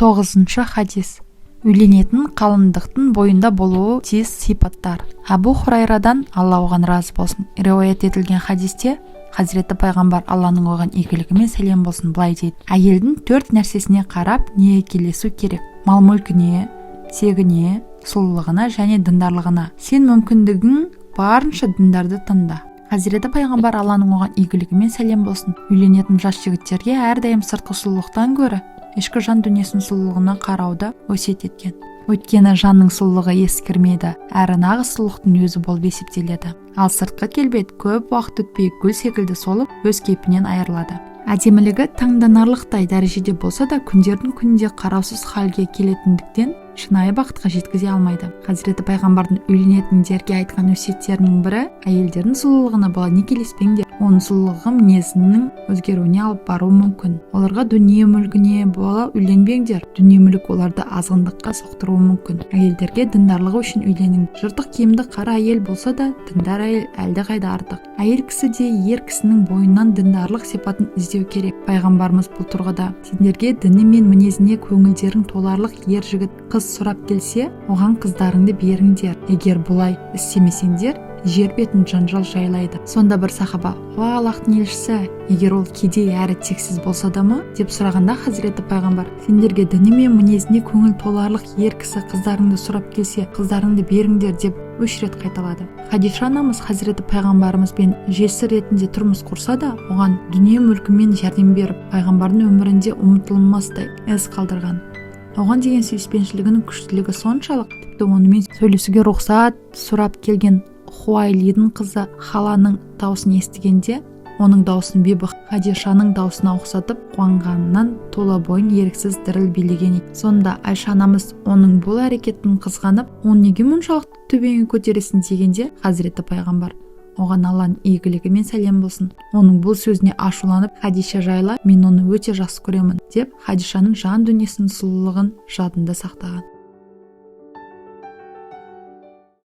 Тоғызыншы хадис. Үйленетін қалыңдықтың бойында болуы тиіс сипаттар. Әбу Хурайрадан, Алла оған разы болсын, риуаят етілген хадисте хазіреті пайғамбар, Алланың оған игілігі мен сәлем болсын, былай дейді: «Әйелдің төрт нәрсесіне қарап некелесу керек: мал мүлкіне, тегіне, сұлулығына және діндарлығына. Сен мүмкіндігің барынша діндарды таңда». Хазіреті пайғамбар, Алланың оған игілігі мен сәлем болсын, үйленетін жас жігіттерге әрдайым сыртқы сұлулықтан гөрі ішкі жан дүниесінің сұлулығына қарауды өсиет еткен. Өйткені жанның сұлулығы ескірмейді әрі нағыз сұлулықтың өзі болып есептеледі. Ал сыртқы келбет көп уақыт өтпей гүл секілді солып, өз кейпінен айырылады. Әдемілігі таңданарлықтай дәрежеде болса да, күндердің күнінде қараусыз халге келетіндіктен, шынайы бақытқа жеткізе алмайды. Хазіреті пайғамбардың үйленетіндерге айтқан өсиеттерінің бірі: «Әйелдердің сұлулығына бола некелеспеңдер, оның сұлулығы мінезінің өзгеруіне алып баруы мүмкін. Оларға дүние мүлкіне бола үйленбеңдер, дүние мүлік оларды азғындыққа соқтыруы мүмкін. Әйелдерге діндарлығы үшін үйленің. Жыртық киімді қара әйел болса да, діндар әйел әлдеқайда артық. Әйел кісі де ер кісінің бойынан діндарлық сипатын іздеу керек». Пайғамбарымыз бұл тұрғыда: «Сендерге діні мен мінезіне көңілдерің толарлық ер жігіт қыз сұрап келсе, оған қыздарыңды беріңдер. Егер бұлай істемесеңдер, жер бетін жанжал жайлайды». Сонда бір сахаба: «Уа, Аллахтың елшісі, егер ол кедей әрі тексіз болса да ма?» – деп сұрағанда, хазіреті пайғамбар: «Сендерге діні мен мінезіне көңіл толарлық ер кісі қыздарыңды сұрап келсе, қыздарыңды беріңдер», – деп 3 рет қайталады. Хадиша анамыз хазіреті пайғамбарымызбен жесір ретінде тұрмыс құрса да, оған дүние мүлкімен жәрдем беріп, пайғамбардың өмірінде ұмытылмастай із қалдырған. Оған деген сүйіспеншілігінің күштілігі соншалық, тіпті онымен сөйлесуге рұқсат сұрап келген Хуайлидің қызы Халаның даусын естігенде, оның даусын бибі Хадишаның даусына ұқсатып, қуанғанынан тұла бойын еріксіз діріл билеген. Сонда Айша анамыз оның бұл әрекетін қызғанып, «Оны неге мұншалықты төбеңе көтересің?» – дегенде, хазіреті пайғамбар, оған Алланың игілігі мен сәлем болсын, оның бұл сөзіне ашуланып, Хадиша жайлы: «Мен оны өте жақсы көремін», – деп, Хадишаның жан дүниесінің сұлулығын жадында сақтаған.